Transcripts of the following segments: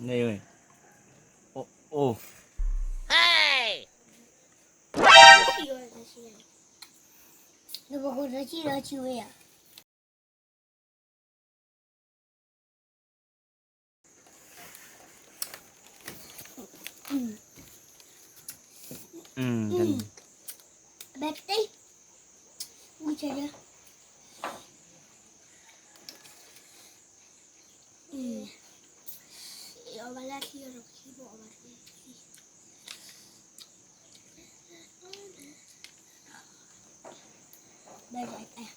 န့ၣ်ဝဲ, အိၣ်, အိၣ်, နပကတၢၢ်ထံလီၤဆံဝဲယၤ. ဘၣ်တ့ၢ်, ဝံၤဆဲးယၤ. အီၣ်ဘၣ်လၢထံအီၤဒီးခံဘိအီၣ်ဘၣ်တ့ၢ်, ဘၣ်တ့ၢ်,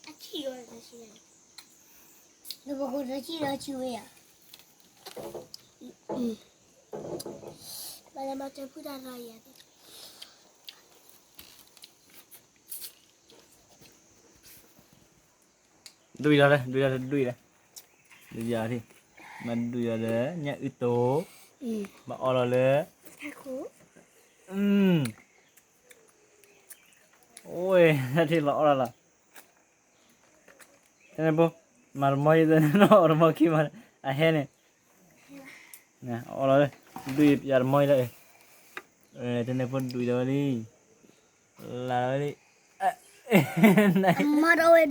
အထံအီၤ, နပကတၢၢ်ထံလီၤဆံဝဲယၤ. ဘၣ်လၢမၤစၢၤဖုတၢ်ဒီးယၤန့ၣ် ဒွံၣ်လီၤလၢ ဒွံၣ်လီၤလၢ ဒွံၣ်လီၤ, ဒွံၣ်ယၤထံၣ်, မၤဒွံၣ်လီၤလၢ ညၣ်အုၣ်တိ, ဘၣ်အီလီၤလၢ, အိၣ်, ထံၣ်လီၤအီလီၤလီၤ. တန့ၣ်ဖိ, မၤတမီၢ်ယံၤတန့ၣ်နီၤ အီၣ်တမီၢ်ခံမး, အဟဲန့ၣ်, အီလီၤ, ဒွံၣ်ယၤတမီၢ်ယံၤလၢ, တန့ၣ်ဖိဒွံၣ်လီၤဝဲလံ, လၢဝဲလံ, မၤဒၣ်ဝဲ,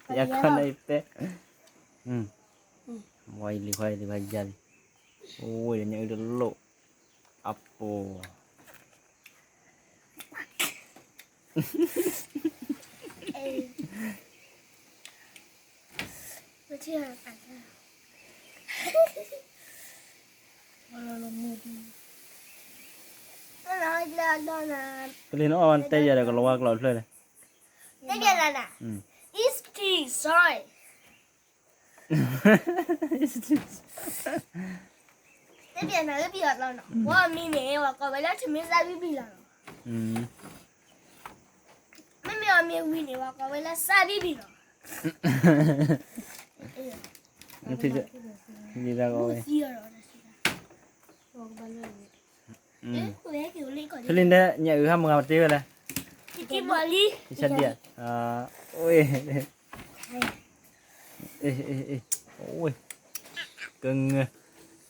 ယခီန့ၣ်တဲ, ဝဲလံခွါလံခွါယၤလံ, အိၣ်ဝဲညၣ်အုၣ်တလိၣ်, အပူၤ ပလံၤနအီၣ်ဝဲတဲယၤဒီးကလီၤဝါကျိာ်ဖျၢၣ်လဲၣ်, တဲဘၣ်နၤ, ဝဲမံၤန့ၣ် ဝဲကိးဝဲလၢထမင်းစားပြီးပြီလီၤ, မ့မ့ၢ်အီၤမ့ၢ်ဝံၤန့ၣ် ဝဲကိးဝဲလၢစားပြီးပြီလီၤ. ဖဲလံၤဒၣ်ညၣ်အုၣ်ဟါမဂၤတ့ဝဲလဲၣ်, ယဆါဒံးဧါ, အိၣ်, ကငၢ,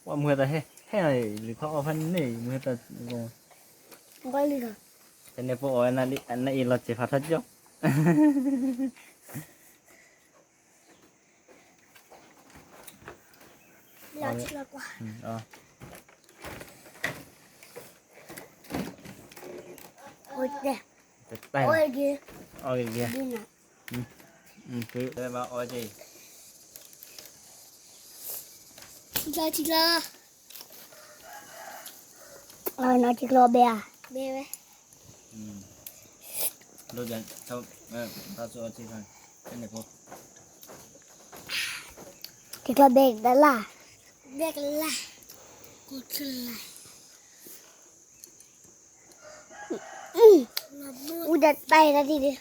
ဝဲမုၢ်ဟဲတၢ်ဟဲ, ဟဲလံၤခွါအီၣ်ဖဲန့ၣ် မုၢ်ဟဲတၢ်, တန့ၣ်ဖိအီၣ်ဝဲနအံၤလီၤစဲးဖးထီၣ်ကၠီ အီၣ်က့ၤ, အီၣ်က့ၤ, အီၣ်က့ၤ, ထံကျါ, ထံကျါ, အီၣ်နီၤထံကျါဘဲဧါ, ဘဲဝဲ, ထံကျါဘဲကလၢ်, ဘဲကလၢ်, ကလၢ် ဝံၤဒီးတၢ်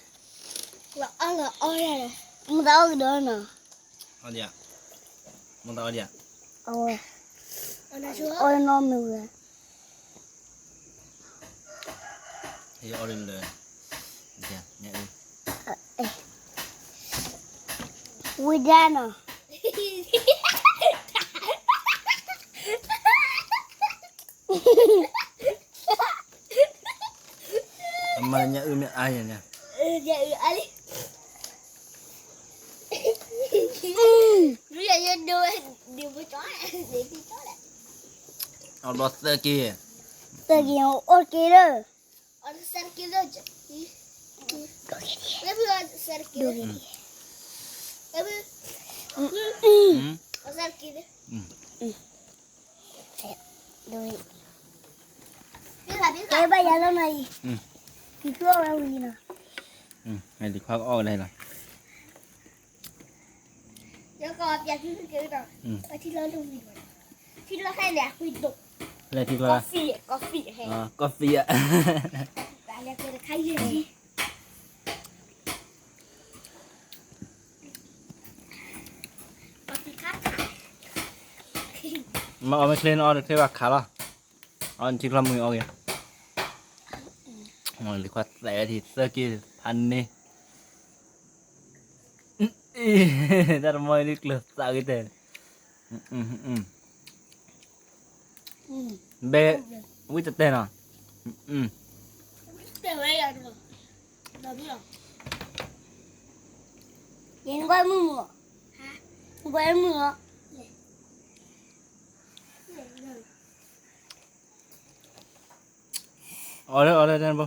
အံၤတၢ်ထံၣ်ဒုး, လီၤအီၣ်လီၤအီၣ်ယၤဒီး, မူသးအီၣ်ကဒီးနီၤ, အီၣ်ဒံးဧါ, မူသးအီၣ်ဒံးဧါ, အီၣ်နီၤမုာ်ဝဲ, အီၣ်ဒံးလၢ, ဝံၤဒၣ်နီၤ အမၤညၣ်အုၣ်မ့ၢ်အါယၤညါ, အီၣ်ဘျီသၢက့ၤ, သၢက့ၤ, အိၣ်က့ၤလၢ ကဲဘၣ်ယၤလီၤနီၤအံၤ, က့ၤကျီၢ်ဝဲဝံၤလီၤ, လံၤခွါကအီၣ်ဝဲဒၣ်လီၤ, ထံလီၤဟဲန့ၣ်အဃုဒိၣ်, လဲၤထံကျီ, coffee, coffee, coffee ဧါ, မ့ၢ်အီၣ်မ့ၢ်ချ့နအီၣ်တချ့ဘၣ်ခးလီၤ, အီၣ်နထံကျီမုၢ်အီၣ်က့ၤ, လံၤခွါသဲးဝဲဒၣ်သၢက့ၤဖးန့ၢ် အံၤ တၢ်တမီၢ်အံၤဒ်ကျၢၤသးဂ့ၤတဲ, ဘဲ ဝံၣ်တတဲနီၤ, တဲဝဲယၤတလီၤ, ဒီးဘုလီၤ, ယနကွၢ်မုၢ်မုၢ်, နကွၢ်မုၢ်လီၤ, အီၣ်လၢအီၣ်လၢတၢ်နဘိ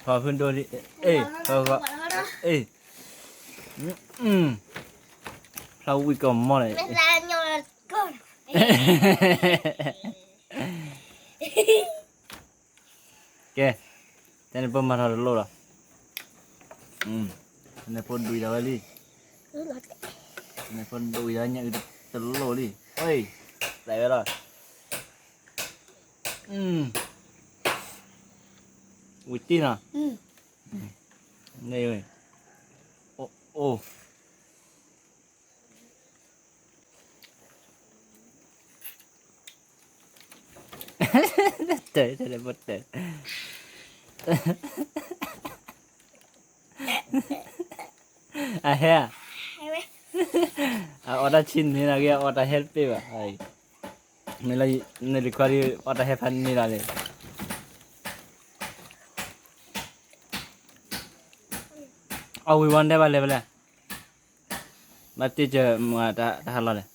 ဖီဖုဒိၣ်လံ, အ့ၣ်, ဖီဖု, အ့ၣ်, ဖျါဝံၣ်ကီၢ်မီၢ်လဲၣ်, ကဲ, တၢ်နဖိမၤထီၣ်တလိၣ်လီၤ, တၢ်နဖိဒွံးဒီးဝဲလံ, တၢ်နဖိဒွံးဒီးညၣ်အုၣ်တလိၣ်လံ, အ့ၣ်, သးဝဲလီၤ, ဝံၣ်တံၢ်နီၤ, န့ၣ်ဝဲ, အိၣ်, အိၣ် တဲ, တဲ, တဲ, အဟဲ, အအီၣ်တၢ်ဆံန့ၣ်လီၤ, အအီၣ်တၢ်ဟဲတပ့ၢ်ဘၣ်, မ့ၢ်လၢ နလံၤခွါဒ်အီၣ်တၢ်ဟဲဖးန့ၣ်လီၤန့ၣ်, အီၣ်ဝံၤဝံၤတဲဘၣ်လဲၤဖဲလဲၣ်, ဘၣ်တ့ၢ်ကမၤတၢ်ဟးလီၤလဲၣ်,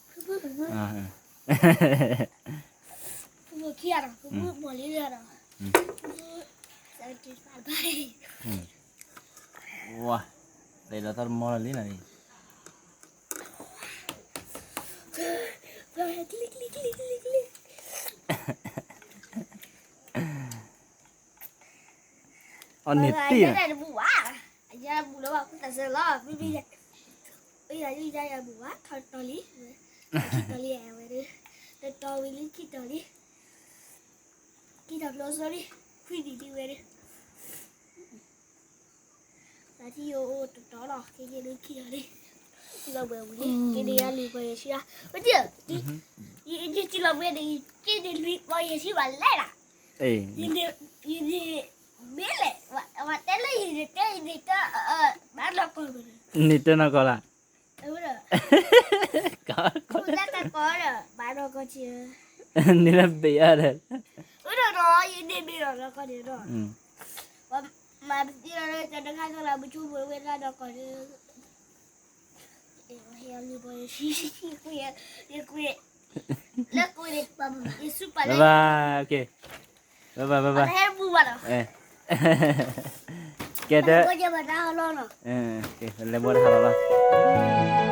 ဝါ, လဲၤဒီးတၢ်တမီၢ်လီၤလံနီၤ, အီၣ်န့ၢ်တံၢ်နီၤ, အယါဘူးလၢဘၣ်ခိၣ်သးစၢ်လီၤ, မ့မ့ၢ်ယၤ, ယၤယၤယၤဘူးဘၣ်, ထီတီၤလံ, ထီတီၤလံဝဲဒၣ်, တတီၤဝံၤလံခံတီၤလံ, ခံတီၤဖျိစီလံ, ခွံနံၣ်လံဝဲဒၣ်, သးထံၣ်ယိအိၣ်တတီၤလီၤ, က့ၤက့ၤလံခံတီၤလံ, လီၤဝဲဝံၤလံ, က့ၤဒ်ယၤလံပှၤယဲၢ်ဆံ, ဝဲဒၣ်, ယက့ၤလီၤဝဲဒၣ်, က့ၤဒ်လွံၢ်ပှၤယဲၢ်ဆံဘၣ်လဲၣ်လီၤ, ယန့ၣ်, မ့ၢ်လဲၣ်, ဝဲတဲလၢယန့ၣ်တဲ ယန့ၣ်တဲ, ဘၣ်နီၢ်ကီၢ်, န့ၣ်တဲနီၢ်ကီၢ်လၢ်, တၢ်ကီဒီး ဘၣ်နီၢ်ကီၢ်က့, န့ၣ်လၢဘ့ၣ်အါဒီး, အိၣ်ဒီးနီၤ ယန့ၣ်မ့ၢ်နီၢ်ကီၢ်န့ၣ်ဒီး, မၤပသံလီၤလၢတၢ်တခါသိးလၢပဆိမိၣ်ဝဲဒၣ်နီၢ်ကီၢ်န့ၣ် ယကွၢ်, ယကွၢ်, လၢကွၢ်န့ၣ်, ယစူးပာ်လၢ, bye bye, okay, bye bye, bye bye, ဟဲပူၤဘၣ်ဒီး, ကဲတဲ, လဲၤဘိတဟးလီၤလီၤ.